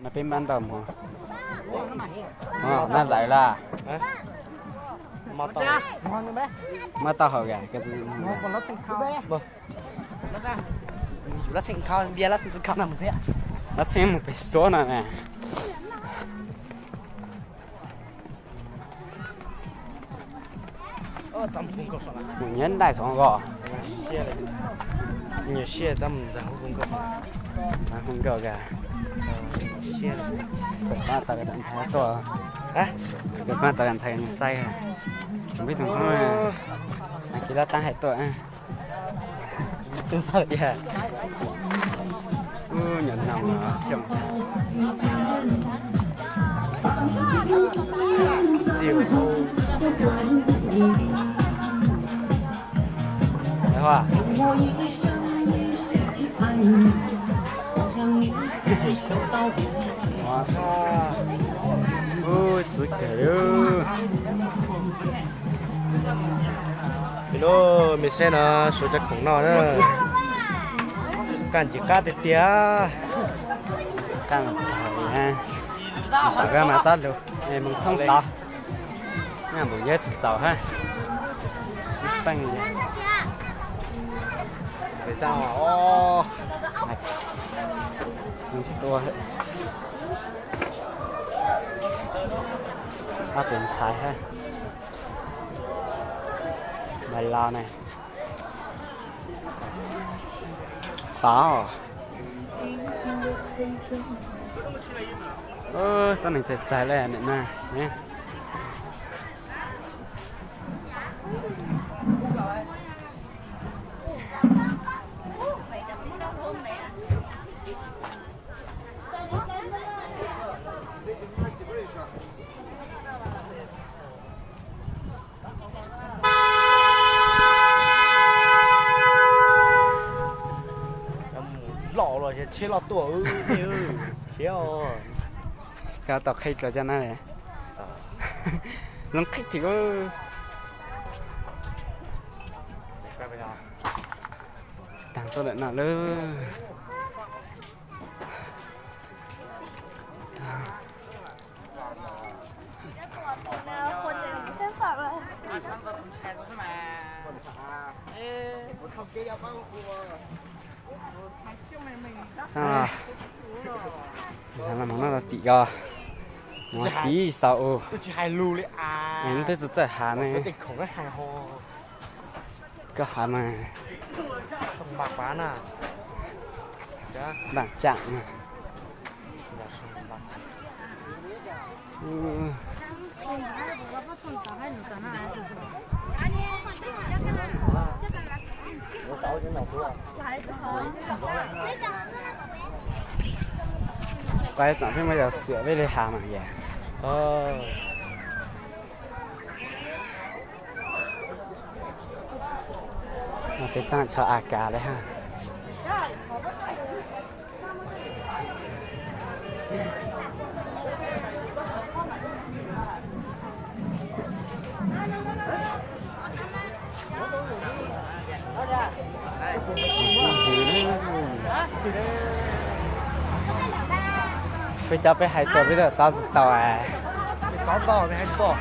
No peb npaj ntau mus. Naj lawm laj. Muab tau hauv, lab txheej mus pem suab no na. Mus nyob nraim xov nkos. Nyiam siab txab mus ntxeev hu nkauj. Ntxeev hu nkauj kawg. Kawm pab tau ntxhais tuaj. Kawm pab tau ntxhais saib. Tus peb tus Hmoob, kis lab tab hais tuaj. Tus xav tias, ub, nyuam no xyoo. Ub, txwv kawg li. Peb lub me saib no, suav cov khoom no na, qab ntsim qab tiag tiag. Qab tag li, tom koj mas txob lus, moos thoob tod, npum yeb tsis txaus hab. Peeb, tua ob tug ntxhais hab. Mas los na. Fav os. Tuab neeg txaig txaig le nim no. Loj los tsheb loj tuaj, thiab. Koj tau qhib dlua coj na. Zoo qhib thiab. Taag tuaj lawm no lawm. Ntawm no tim ko, mus tim xaus u. Twb txawj txawj has ne. Koj has mas, npaam tsaam na. Qhov tseem pheej muaj yog xiam peb li has mas yog. Peb txaaj tsho A K li hab. Peb cov peb hais tuaj peb txov tsis tau. Peb hais nyuam koob.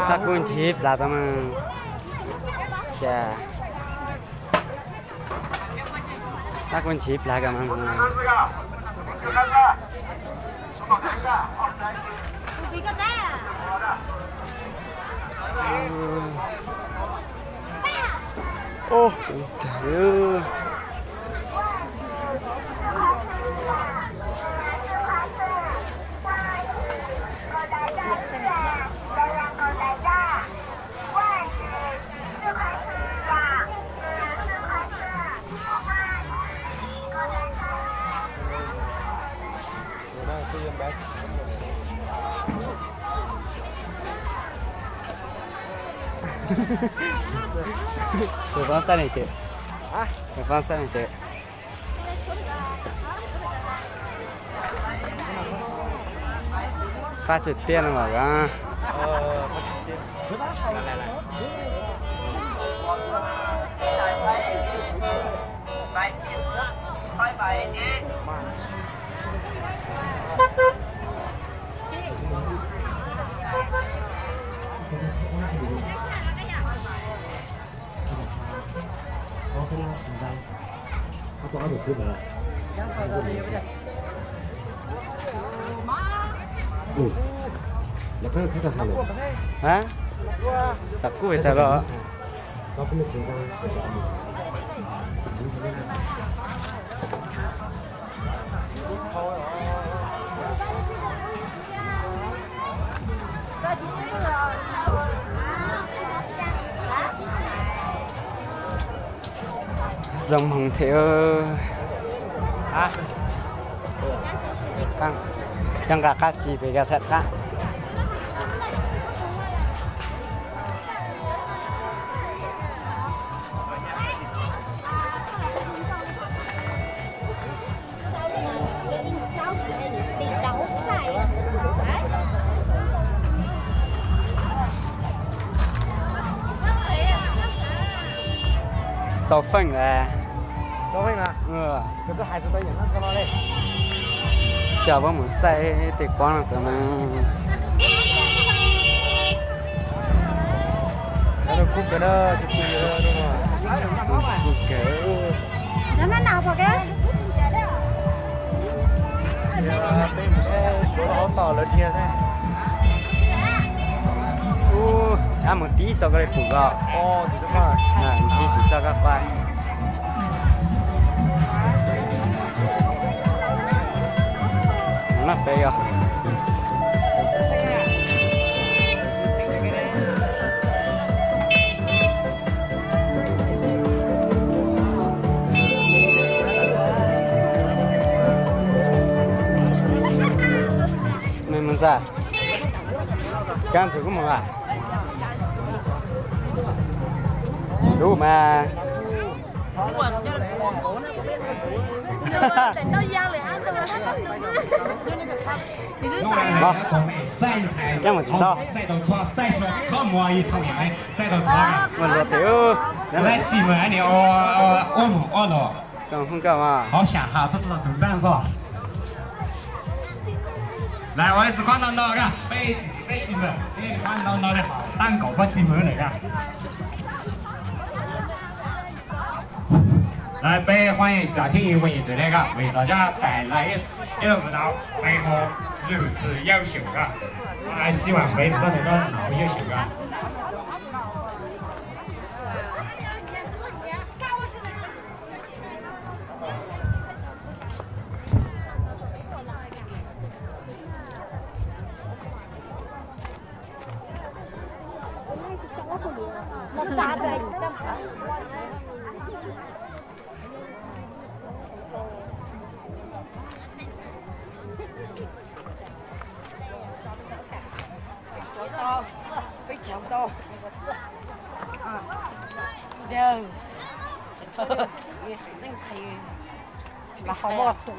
Tab kuj ntshiv plag tau mas. Tab kuj ntshiv plag kawg mas. Tus poob xab ne ces, tus poob xab ne ces fab tsis tiag no mas. Hab, tam kuj tawm los. Zoo hmoov thiab. Coj nqa qab tsi pem ka txham qab. Xaus feej lawm. Tsis pab mus xaij tej kuab no xwb mas. Kub kawg. Peb mus saib Suav lub hauv toj lawv dhia xwb. Ub, ab mus tib xaus koj li pum ko. Mus tib xaus koj pab. Noj peb os. Mej mus ntxa, kab ntxwg kuj mus as. Lub mas. Hnub no yog cov me xaij ntxhais xaij tau txhua xaij sua khov muag ib thooj yam xaij tau txhua. Lawv tsis mus ni, ua mus ua los. Hov xyam has tuaj txog tus npaj xwb. Lawv ua ib txhia qhov no no, peb tsis mus, peb qhov no no li hov tab nkaum peb tsis mus lawm. Lawv peb qhov xyam thib ib ua yim tus le ko, vim los zaj tais lawv ib lub mus tau peb qhov lwm txwm yaj xyum ko, ai xib vam peb txoj tais ko no yaj xyum ko. Peb tsis tau. Dawg, mas qhov muaj tus.